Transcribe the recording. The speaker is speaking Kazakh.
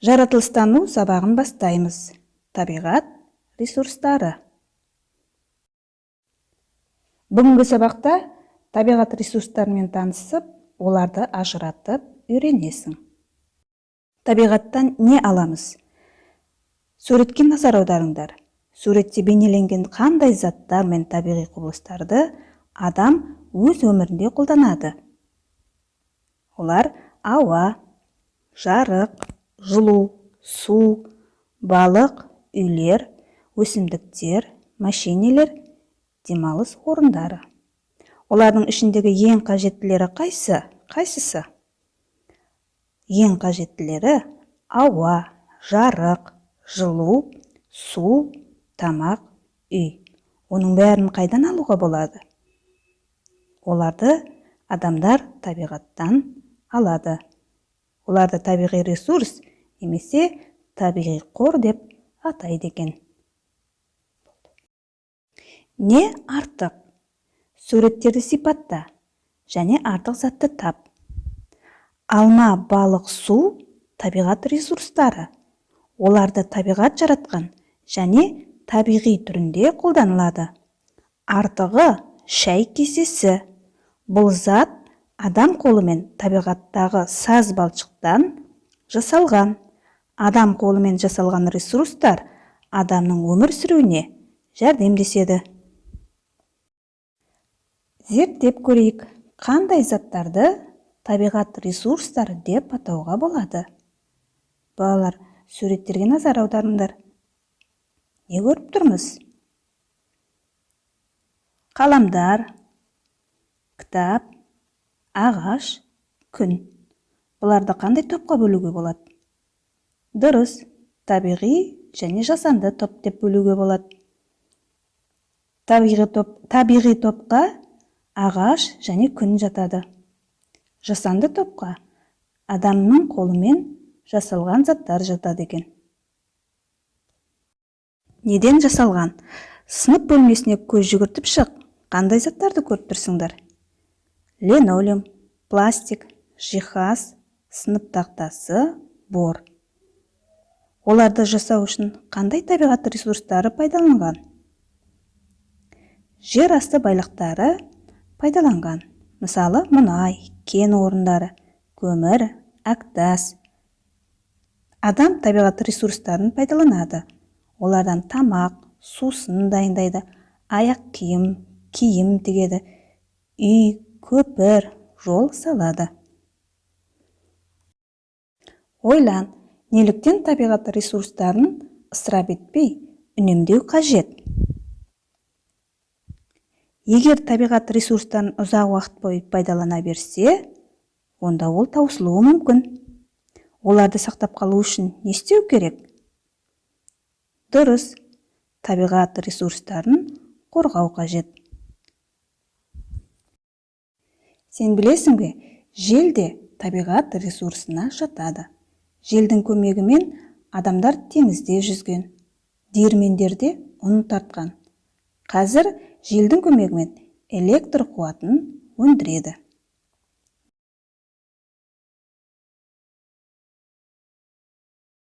Жаратылыстану сабағын бастаймыз. Табиғат ресурстары. Бүгінгі сабақта табиғат ресурстарымен танысып, оларды ажыратып үйренесің. Табиғаттан не аламыз? Суретке назар аударыңдар. Суретте бейнеленген қандай заттар мен табиғи құбылыстарды адам өз өмірінде қолданады? Олар: ауа, жарық, жылу, су, балық, үйлер, өсімдіктер, мәшинелер, демалыс орындары. Олардың ішіндегі ең қажеттілері қайсы? Қайсысы? Ең қажеттілері: ауа, жарық, жылу, су, тамақ, үй. Оның бәрін қайдан алуға болады? Оларды адамдар табиғаттан алады. Оларды табиғи ресурс немесе табиғи қор деп атайды екен. Не артық? Суреттерді сипатта және артық затты тап. Алма, балық, су – табиғат ресурстары. Оларды табиғат жаратқан және табиғи түрінде қолданылады. Артығы – шай кесесі. Бұл зат адам қолымен табиғаттағы саз балшықтан жасалған. Адам қолымен жасалған ресурстар адамның өмір сүруіне жәрдемдеседі. Зерттеп көрейік, қандай заттарды табиғат ресурстары деп атауға болады? Балалар, суреттерге назар аударыңдар. Не көріп тұрмыз? Қаламдар, кітап, ағаш, күн. Бұларды қандай топқа бөлуге болады? Дұрыс, табиғи және жасанды топ деп бөлуге болады. Табиғи топқа ағаш және күн жатады. Жасанды топқа адамның қолымен жасалған заттар жатады екен. Неден жасалған? Сынып бөлмесіне көз жүгіртіп шық. Қандай заттарды көріп тұрсыңдар? Линолеум, пластик, жиһаз, сынып тақтасы, бор. Оларды жасау үшін қандай табиғат ресурстары пайдаланған? Жер асты байлықтары пайдаланған. Мысалы, мұнай, кен орындары, көмір, әктас. Адам табиғат ресурстарын пайдаланады. Олардан тамақ, сусын дайындайды, аяқ киім, киім тігеді, үй, көпір, жол салады. Ойлан, неліктен табиғат ресурстарын ысырап етпей, үнемдеу қажет? Егер табиғат ресурстарын ұзақ уақыт бойы пайдалана берсе, онда ол таусылуы мүмкін. Оларды сақтап қалу үшін не істеу керек? Дұрыс, табиғат ресурстарын қорғау қажет. Сен білесің бе, жел де табиғат ресурсына жатады. Желдің көмегімен адамдар теңізде жүзген, диірмендерде ұн тартқан. Қазір желдің көмегімен электр қуатын өндіреді.